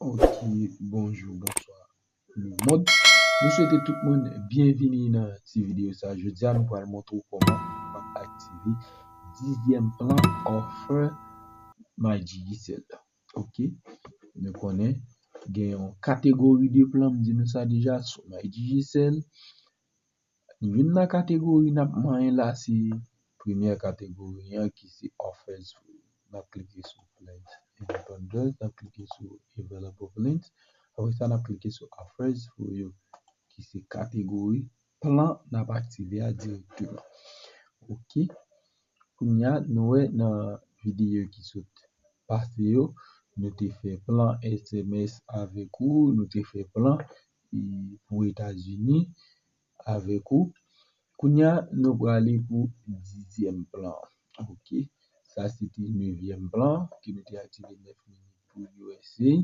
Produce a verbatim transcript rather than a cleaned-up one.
Ok, bonjou, bonswa lemonn. Nou swete tout moun byenvini nan ti videyo sa. Jodi a nou pral montre w kòman w ap aktive dizyèm plan offer MyDigicel la. Ok, nou konnen gen yon kategori de plan, m di nou sa deja, sou MyDigicel. Youn nan kategori n ap manyen la se premyè kategori an ki se offers for you. N ap klike sou plans and bundles, n ap klike sou available plans. Apre sa, n ap klike sou offers for you ki se kategori plan n ap aktive a dirèkteman. Ok. Kounye a, nou wè nan videyo ki sot pase yo, nou te fè plan S M S avèk ou, nou te fè plan pou Etazini avèk ou. Kounye a, nou prale pou dizyèm plan. Ok. Sa se te nevyèm plan ke nou te aktive nèf minit pou U S A.